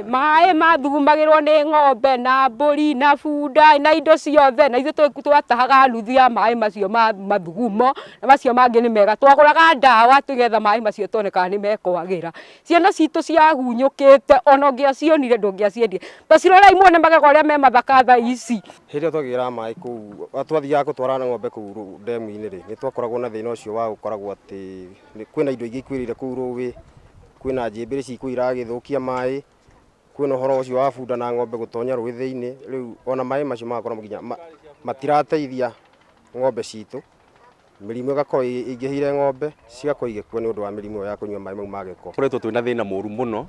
Maĩ mathugumagĩrwo nĩ ng'ombe na mbũri na bunda na indo ciothe, na ithuĩ twatahaga nuthu ya maĩ macio ma mathugumo, na macio mangĩ nĩ mega. Twagũraga ndawa tũgetha maĩ macio tuone kana nĩ mekwagĩra. Ciana citũ ciagunyũkĩte, ona ũngĩacionire ndũngĩaciendire. Ta cirorei muone magego ũrĩa me mathaka thaa ici. Hĩndĩ ĩrĩa twagĩraga maĩ kũu, twathiaga gũtwara ng'ombe kũu ndemu-inĩ rĩ, nĩ twakoragwo na thĩna ũcio wa gũkoragwo atĩ kwĩna indo ingĩ ikuĩrĩire kũu rũĩ, kwĩna njĩmbĩrĩ ci kũu iragĩthũkia maĩ, kwĩna ũhoro ũcio wa bunda na ng'ombe gũtonya rũĩ thĩinĩ, rĩu ona maĩ macio magakorwo nginya matirateithia ng'ombe citũ, mĩrimũ ĩgakorwo ĩingĩhĩire ng'ombe, cigakorwo igĩkua nĩ ũndũ wa mĩrimũ ĩyo ya kũnyua maĩ mau ma gĩko. Tũkoretwo twĩna thĩna mũru mũno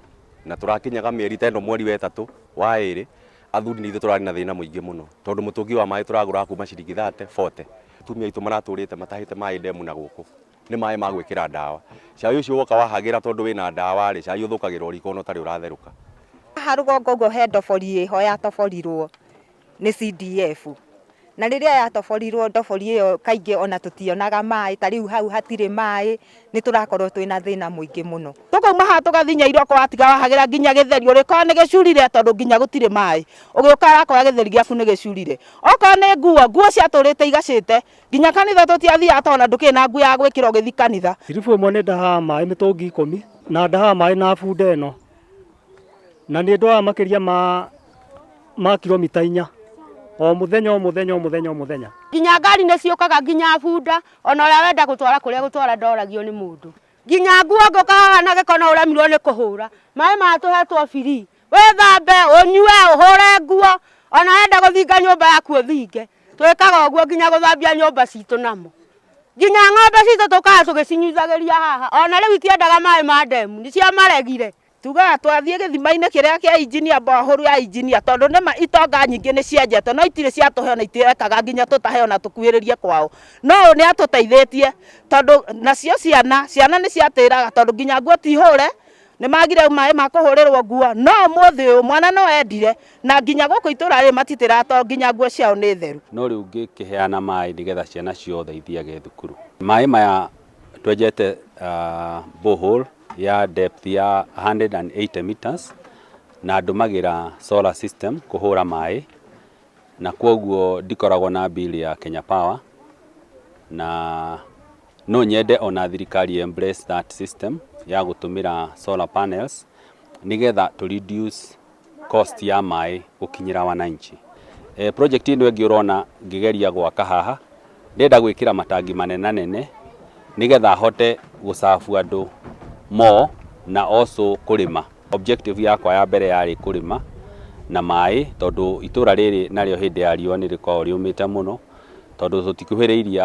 na tũrakinyaga mĩeri ta ĩno mweri wa ĩtatũ wa ĩrĩ, athuri nĩ ithuĩ tũrarĩ na thĩna mũingĩ mũno tondũ mũtũngi wa maĩ tũragũraga kuma ciringi 30, 40. Atumia aitũ maratũrĩte matahĩte maĩ ndemu na gũkũ nĩ maĩ ma gwĩkĩra ndawa. Cai ũcio woka wahagĩra tondũ wĩna ndawa rĩ, cai ũthũkagĩra riko ona ũtarĩ ũratherũka. Haha rũgongo ũguo he ndobori ĩho yatoborirwo nĩ CDF, na rĩrĩa yatoborirwo ndobori ĩyo kaingĩ ona tũtionaga maĩ, ta rĩu hau hatirĩ maĩ, nĩ tũrakorwo twĩna thĩna mũingĩ mũno. Tũkauma haha tũgathiĩ Nyairoko, watiga wahagĩra nginya gĩtheri, ũrĩkorwo nĩ gĩcurire tondũ nginya gũtirĩ maĩ, ũgĩũka ũrakora gĩtheri gĩaku nĩ gĩcurire. Okorwo nĩ nguo, nguo ciatũrĩte igacĩte, nginya kanitha tũtiathiaga tondũ ona ndũkĩrĩ na nguo ya gwĩkĩra ũgĩthiĩ kanitha. Tiribu ĩmwe nĩ ndahaga maĩ mĩtũngi 10 na ndahaga maĩ na bunda ĩno, na nĩ ndwaraga makĩria ma kilomita 4 o mũthenya o mũthenya o mũthenya o mũthenya. Nginya ngari nĩ ciũkaga, nginya bunda, ona ũrĩa wenda gũtwara kũrĩa gũtwara ndoragio nĩ mũndũ. Nginya nguo ngũka haha na gĩko no ũremirwo nĩ kũhũra. Maĩ maya tũhetwo free, wĩthambe, ũnyue, ũhũre nguo, ona wenda gũthinga nyũmba yaku ũthinge. Twĩkaga ũguo nginya gũthambia nyũmba citũ namo. Nginya ng'ombe citũ tũkaga tũgĩcinyuithagĩria haha, ona rĩu itiendaga maĩ ma ndemu, nĩ ciamaregire. Tugaga twathiĩ gĩthima-inĩ kĩrĩa kĩa injinia, borehole ya injinia, tondũ nĩma itonga nyingĩ nĩ cienjetwo no itirĩ ciatũhe, ona itirekaga nginya tũtahe ona tũkuhĩrĩrie kwao. No ũyũ nĩ atũteithĩtie tondũ nacio ciana nĩ ciatĩraga tondũ nginya nguo ti hũre, nĩ magire maĩ ma kũhũrĩrwo nguo. No ũmũthĩ ũyũ mwana no endire, na nginya gũkũ itũra rĩrĩ matitĩraga tondũ nginya nguo ciao nĩ theru. No rĩu ngĩkĩheana maĩ nĩgetha ciana ciothe ithiage thukuru. Maĩ maya twenjete borehole ya depth ya 180 meters, na ndũmagĩra solar system kũhũra maĩ, na kwoguo ndikoragwo na bill ya Kenya Power, na no nyende ona thirikari embrace that system ya gũtũmĩra solar panels nĩgetha to reduce cost ya maĩ gũkinyĩra wananchi. Project ĩno ĩngĩ ũrona ngĩgeria gwaka haha, ndĩrenda gwĩkĩra matangi manenanene nĩgetha hote gũcabu andũ more na also kũrĩma. Objective yakwa ya mbere yarĩ kũrĩma na maĩ tondũ itũra rĩrĩ narĩo hĩndĩ ya riũa nĩ rĩkoragwo rĩũmĩte mũno tondũ tũtikuhĩrĩirie.